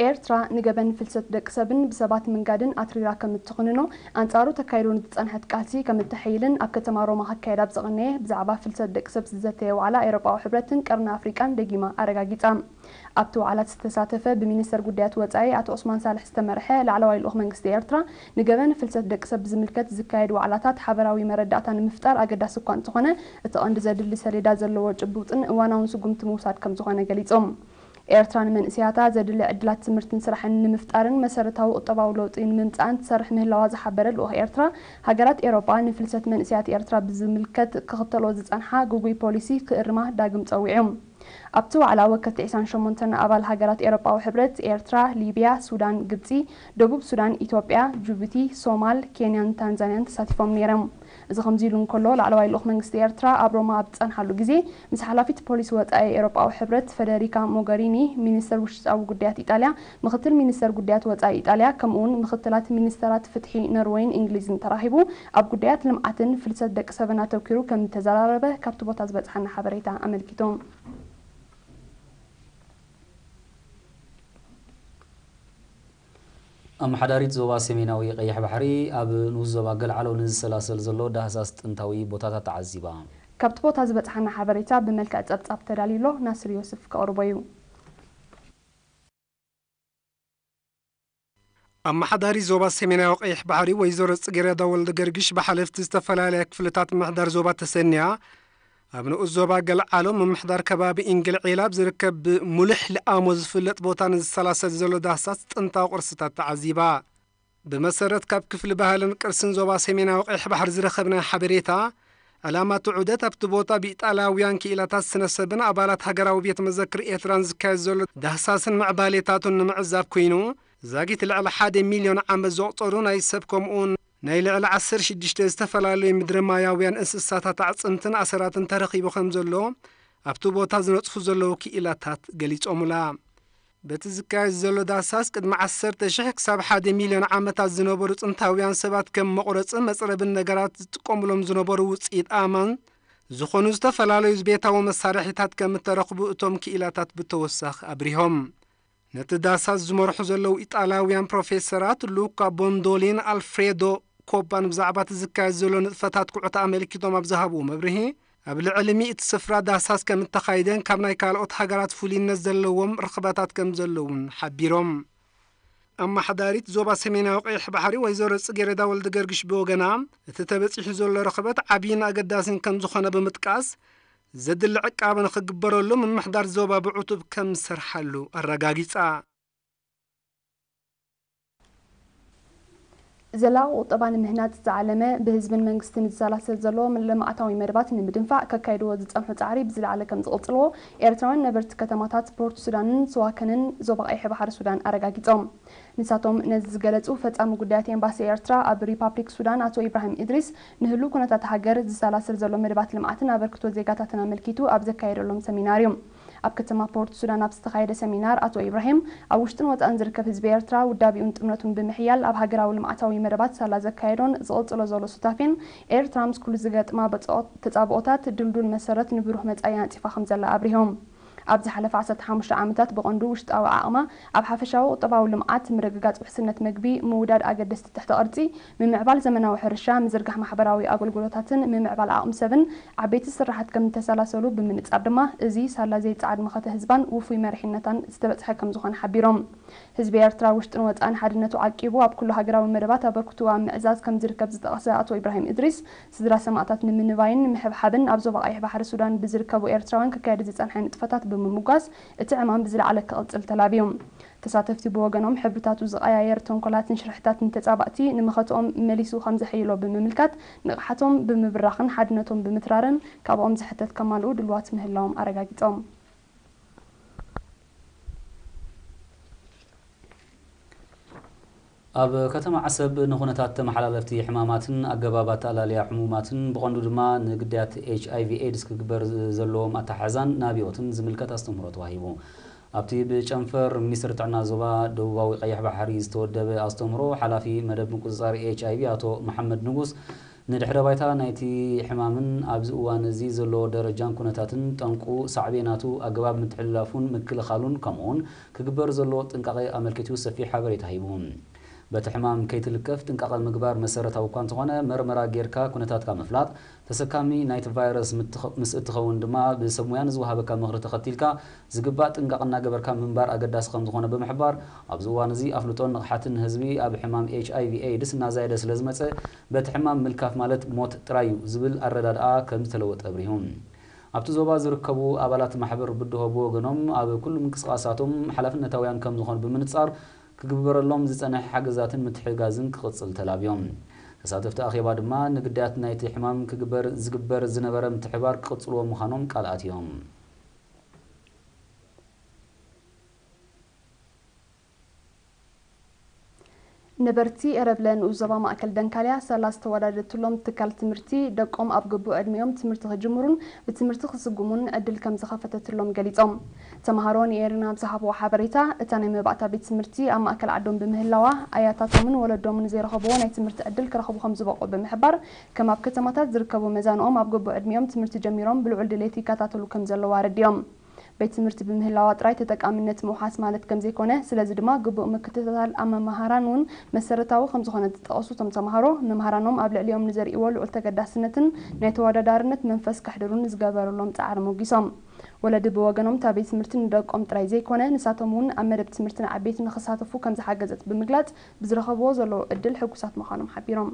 ኤርትራ ንገበን ፍልሰት ደቂ ሰብን ብሰባት ምንጋድን ኣትሪራ ከም እትኹንኖ፣ ኣንጻሩ ተካይዶ ንዝጸንሐት ቃልሲ ከም እተሐይልን ኣብ ከተማ ሮማ ክካየድ ኣብ ዝቐነየ ብዛዕባ ፍልሰት ደቂ ሰብ ዝዘተየ ዋዕላ ኤውሮጳዊ ሕብረትን ቀርኒ ኣፍሪቃን ደጊማ ኣረጋጊጻ። ኣብቲ ዋዕላ ዝተሳተፈ ብሚኒስተር ጉዳያት ወጻኢ ኣቶ ዑስማን ሳልሕ ዝተመርሐ ላዕለዋይ ልኡኽ መንግስቲ ኤርትራ ንገበን ፍልሰት ደቂ ሰብ ብዝምልከት ዝካየድ ዋዕላታት ሓበራዊ መረዳእታ ንምፍጣር ኣገዳሲ እኳ እንተኾነ፣ እቲ ቀንዲ ዘድሊ ሰሌዳ ዘለዎ ጭቡጥን እዋናውን ስጉምቲ ምውሳድ ከም ዝኾነ ገሊጾም። ኤርትራ ንመንእሰያታ ዘድሊ ዕድላት ትምህርትን ስራሕን ንምፍጣርን መሰረታዊ ቁጠባዊ ለውጢ ንምምጻእን ትሰርሕ ምህላዋ ዝሓበረ ልኡኽ ኤርትራ፣ ሃገራት ኤውሮጳ ንፍልሰት መንእሰያት ኤርትራ ብዝምልከት ክኽተልኦ ዝጸንሓ ግጉይ ፖሊሲ ክእርማ ዳግም ጸዊዑ። ኣብቲ ዋዕላ ወከልቲ ዕስራን ሸሞንተን ኣባል ሃገራት ኤውሮጳዊ ሕብረት፣ ኤርትራ፣ ሊብያ፣ ሱዳን፣ ግብጺ፣ ደቡብ ሱዳን፣ ኢትዮጵያ፣ ጅቡቲ፣ ሶማል፣ ኬንያን ታንዛንያን ተሳቲፎም ነይሮም። እዚ ከምዚ ኢሉ እንከሎ፣ ላዕለዋይ ልኡኽ መንግስቲ ኤርትራ ኣብ ሮማ ኣብ ዝጸንሓሉ ግዜ፣ ምስ ሓላፊት ፖሊሲ ወጻኢ ኤውሮጳዊ ሕብረት ፈደሪካ ሞገሪኒ፣ ሚኒስተር ውሽጣዊ ጉዳያት ኢጣልያ፣ ምኽትል ሚኒስተር ጉዳያት ወጻኢ ኢጣልያ፣ ከምኡውን ምኽትላት ሚኒስተራት ፍትሒ ኖርወይን እንግሊዝን ተራኺቡ ኣብ ጉዳያት ልምዓትን ፍልሰት ደቂ ሰብን ኣተኲሩ ከም ዝተዘራረበ ካብቲ ቦታ ዝበጽሓና ሓበሬታ ኣመልኪቱ። ኣመሓዳሪት ዞባ ሰሜናዊ ቀይሕ ባሕሪ ኣብ ንኡስ ዞባ ገልዓሎ ንዝሰላሰል ዘሎ ዳህሳስ ጥንታዊ ቦታታት ተዓዚባ። ካብቲ ቦታ ዝበጽሓና ሓበሬታ ብመልክዕ ጸብጻብ ተዳልዩ ኣሎ፣ ናስር ዮስፍ ከቕርቦ እዩ። ኣመሓዳሪ ዞባ ሰሜናዊ ቀይሕ ባሕሪ ወይዘሮ ጽጌረዳ ወልደ ገርግሽ ብሓለፍቲ ዝተፈላለያ ክፍልታት ምምሕዳር ዞባ ተሰንያ ኣብ ንኡስ ዞባ ገልዓሎ ምምሕዳር ከባቢ ኢንግልዒላ ኣብ ዝርከብ ብሙልሕ ልኣሞ ዝፍለጥ ቦታ ንዝሰላሰል ዘሎ ዳህሳስ ጥንታዊ ቅርስታት ተዓዚባ። ብመሰረት ካብ ክፍሊ ባህልን ቅርስን ዞባ ሰሜናዊ ቀይሕ ባሕሪ ዝረኸብናዮ ሓበሬታ፣ ዕላማ እቲ ዑደት ኣብቲ ቦታ ብኢጣልያውያን ክኢላታት ስነ ሰብን ኣባላት ሃገራዊ ቤት መዘክር ኤርትራን ዝካየድ ዘሎ ዳህሳስን ምዕባሌታቱን ንምዕዛብ ኮይኑ፣ ዛጊት ልዕሊ ሓደ ሚልዮን ዓመት ዘቑጸሩ ናይ ሰብ ከምኡውን ናይ ልዕሊ ዓሰርተ ሽዱሽተ ዝተፈላለዩ ምድረ ማያውያን እንስሳታት ኣዕጽምትን ኣሰራትን ተረኺቡ ከም ዘሎ ኣብቲ ቦታ ዝነጽፉ ዘለዉ ክኢላታት ገሊጾምላ። በቲ ዝካየድ ዘሎ ዳህሳስ ቅድሚ ዓሰርተ ሽሕ ክሳብ ሓደ ሚልዮን ዓመታት ዝነበሩ ጥንታውያን ሰባት ከም መቑረጽን መጽረብን ነገራት ዝጥቀሙሎም ዝነበሩ ውጽኢት ኣእማን ዝኾኑ ዝተፈላለዩ ቤታዊ መሳርሒታት ከም እተረኽቡ እቶም ክኢላታት ብተወሳኺ ኣብሪሆም። ነቲ ዳህሳስ ዝመርሑ ዘለዉ ኢጣልያውያን ፕሮፌሰራት ሉካ ቦንዶሊን ኣልፍሬዶ ኮባን ብዛዕባ እቲ ዝካየድ ዘሎ ንጥፈታት ኩዕታ ኣመልኪቶም ኣብ ዝሃብዎ መብርሂ፣ ኣብ ልዕሊ ሚእቲ ስፍራ ዳህሳስ ከም እተኻይደን ካብ ናይ ካልኦት ሃገራት ፍሉይነት ዘለዎም ርኽበታት ከም ዘለውን ሓቢሮም። ኣመሓዳሪት ዞባ ሰሜናዊ ቀይሕ ባሕሪ ወይዘሮ ጽጌረዳ ወልደ ገርግሽ ብወገና፣ እቲ ተበጺሑ ዘሎ ርኽበት ዓብይን ኣገዳስን ከም ዝኾነ ብምጥቃስ፣ ዘድሊ ዕቃበ ንኽግበረሉ ምምሕዳር ዞባ ብዕቱብ ከም ዝሰርሓሉ ኣረጋጊጻ። ዘላቒ ቁጠባ ንምህናጽ ዝዓለመ፣ ብህዝብን መንግስትን ዝሰላሰል ዘሎ ልምዓታዊ መደባት ንምድንፋዕ ከካይድዎ ዝጸንሑ ጻዕሪ ብዝለዓለ ከም ዝቕጽልዎ ኤርትራውያን ነበርቲ ከተማታት ፖርት ሱዳንን ስዋከንን ዞባ ቀይሕ ባሕሪ ሱዳን ኣረጋጊጾም። ንሳቶም ነዚ ዝገለጹ ፈጻሚ ጉዳያት ኤምባሲ ኤርትራ ኣብ ሪፓብሊክ ሱዳን ኣቶ ኢብራሂም ኢድሪስ፣ ንህሉው ኩነታት ሃገር ዝሰላሰል ዘሎ መደባት ልምዓትን ኣበርክቶ ዜጋታትን ኣመልኪቱ ኣብ ዘካየደሎም ሰሚናር እዩ። ኣብ ከተማ ፖርት ሱዳን ኣብ ዝተኻየደ ሰሚናር ኣቶ ኢብራሂም፣ ኣብ ውሽጥን ወጻእን ዝርከብ ህዝቢ ኤርትራ ውዳቤኡን ጥምረቱን ብምሕያል ኣብ ሃገራዊ ልምዓታዊ መደባት ሳላ ዘካየዶን ዝቕጽሎ ዘሎ ሱታፌን ኤርትራ ምስ ኩሉ ዝገጥማ በጻኦ-፣ ተጻብኦታት ድልዱል መሰረት ንብሩህ መጻኢ ኣንጺፋ ከም ዘላ ኣብሪሆም። ኣብ ዝሓለፈ ዓሰርተ ሓሙሽተ ዓመታት ብቐንዱ ውሽጣዊ ዓቕማ ኣብ ሓፈሻዊ ቁጠባዊ ልምዓት፣ ምርግጋጽ ውሕስነት መግቢ፣ ምውዳድ ኣገደስቲ ትሕተ ቅርጺ፣ ምምዕባል ዘመናዊ ሕርሻ፣ ምዝርጋሕ ማሕበራዊ ኣገልግሎታትን ምምዕባል ዓቕሚ ሰብን ዓበይቲ ስራሓት ከም ዝተሰላሰሉ ብምንጻር ድማ፣ እዚ ሳላ ዘይጸዓድ መኸተ ህዝባን ውፉይ መሪሕነታን ዝተበጽሐ ከም ዝኾነ ሓቢሮም። ህዝቢ ኤርትራ ውሽጥን ወጻእን ሓድነቱ ዓቂቡ ኣብ ኩሉ ሃገራዊ መደባት ኣበርክትኡ ኣብ ምዕዛዝ ከም ዝርከብ ዝጠቐሰ ኣቶ ኢብራሂም እድሪስ፣ ስድራ ሰማእታት ንምንባይን ንምሕብሓብን ኣብ ዞባ ቀይሕ ባሕሪ ሱዳን ብዝርከቡ ኤርትራውያን ክካየድ ዝጸንሐ ንጥፈታት ብምምጓስ፣ እቲ ዕማም ብዝለዓለ ክቕጽል ተላብዮም። ተሳተፍቲ ብወገኖም፣ ሕብርታቱ ዝቐያየር ተንኮላትን ሽርሕታትን ተጻባእቲ ንመኸትኦም መሊሱ ከም ዘሐይሎ ብምምልካት፣ ንቕሓቶም ብምብራኽን ሓድነቶም ብምትራርን ካብኦም ዝሕተት ከማልኡ ድልዋት ምህላዎም ኣረጋጊጾም። ኣብ ከተማ ዓሰብ ንኹነታት ተመሓላለፍቲ ሕማማትን ኣገባብ ኣተኣላልያ ሕሙማትን ብቐንዱ ድማ ንግዳያት ኤች ኣይ ቪ ኤድስ ክግበር ዘለዎም ኣተሓሕዛን ናብዮትን ዝምልከት ኣስተምህሮ ተዋሂቡ። ኣብቲ ብጨንፈር ሚኒስትሪ ጥዕና ዞባ ደቡባዊ ቀይሕ ባሕሪ ዝተወደበ ኣስተምህሮ፣ ሓላፊ መደብ ምቁጽጻር ኤች ኣይ ቪ ኣቶ መሓመድ ንጉስ፣ ንድሕረ ባይታ ናይቲ ሕማምን ኣብዚ እዋን እዚ ዘለዎ ደረጃን ኩነታትን ጠንቁ፣ ሳዕቤናቱ፣ ኣገባብ ምትሕልላፉን ምክልኻሉን ከምኡውን ክግበር ዘለዎ ጥንቃቐ ኣመልኪቱ ሰፊሕ ሓበሬታ ሂቡ። በቲ ሕማም ከይትልከፍ ጥንቃቐ ምግባር መሰረታዊ እኳ እንተኾነ፣ መርመራ ጌርካ ኩነታትካ ምፍላጥ፣ ተሰካሚ ናይቲ ቫይረስ ምስ እትኸውን ድማ ብሰብ ሞያ ንዝወሃበካ ምኽሪ ተኸቲልካ ዝግባእ ጥንቃቐ እናገበርካ ምንባር ኣገዳሲ ከም ዝኾነ ብምሕባር፣ ኣብዚ እዋን እዚ ኣፍልጦን ንቕሓትን ህዝቢ ኣብ ሕማም ኤች ኣይ ቪ ኤድስ እናዛየደ ስለ ዝመጸ፣ በቲ ሕማም ምልካፍ ማለት ሞት ጥራይ እዩ ዝብል ኣረዳድኣ ከም ዝተለወጠ ኣብሪሁ። ኣብቲ ዞባ ዝርከቡ ኣባላት ማሕበር ብድሆ ብወገኖም፣ ኣብ ኩሉ ምንቅስቓሳቶም ሓላፍነታውያን ከም ዝኾኑ ብምንጻር፣ ክግበረሎም ዝጸንሐ ሓገዛትን ምትሕግጋዝን ክቕጽል ተላብዮም። ተሳተፍቲ ኣኼባ ድማ ንግዳያት ናይቲ ሕማም ክግበር ዝግበር ዝነበረ ምትሕባር ክቕጽልዎ ምዃኖም ቃል ኣትዮም። ነበርቲ ኤረብለ ንኡስ ዞባ ማእከል ደንካልያ ሳላ ዝተወዳደረትሎም ትካል ትምህርቲ ደቆም ኣብ ግቡእ ዕድሚኦም ትምህርቲ ክጅምሩን ብትምህርቲ ክስጉሙን ዕድል ከም ዝኸፈተትሎም ገሊጾም። ተምሃሮ ንኤሪና ኣብ ዝሃብዎ ሓበሬታ፣ እታ ናይ መባእታ ቤት ትምህርቲ ኣብ ማእከል ዓዶም ብምህላዋ፣ ኣያታቶምን ወለዶምን ዘይረኸብዎ ናይ ትምህርቲ ዕድል ክረኽቡ ከም ዝበቕዑ ብምሕባር፣ ከም ኣብ ከተማታት ዝርከቡ መዛንኦም ኣብ ግቡእ ዕድሚኦም ትምህርቲ ጀሚሮም ብልዑል ድሌት ይከታተሉ ከም ዘለዉ ኣረዲኦም። ቤት ትምህርቲ ብምህላዋ ጥራይ ተጠቃምነት ምውሓስ ማለት ከም ዘይኮነ፣ ስለዚ ድማ ግቡእ ምክትታል ኣብ መምሃራን እውን መሰረታዊ ከም ዝኾነ ዝጠቐሱ እቶም ተምሃሮ፣ መምሃራኖም ኣብ ልዕሊኦም ንዘርእዎ ልዑል ተገዳስነትን ናይ ተወዳዳርነት መንፈስ ከሕድሩን ዝገበረሎም ጻዕሪ ሞጊሶም። ወለዲ ብወገኖም እታ ቤት ትምህርቲ ንደቆም ጥራይ ዘይኮነ፣ ንሳቶም እውን ኣብ መደብ ትምህርቲ ንዓበይቲ ንኽሳተፉ ከም ዝሓገዘት ብምግላጽ፣ ብዝረኸብዎ ዘለዉ ዕድል ሕጉሳት ምዃኖም ሓቢሮም።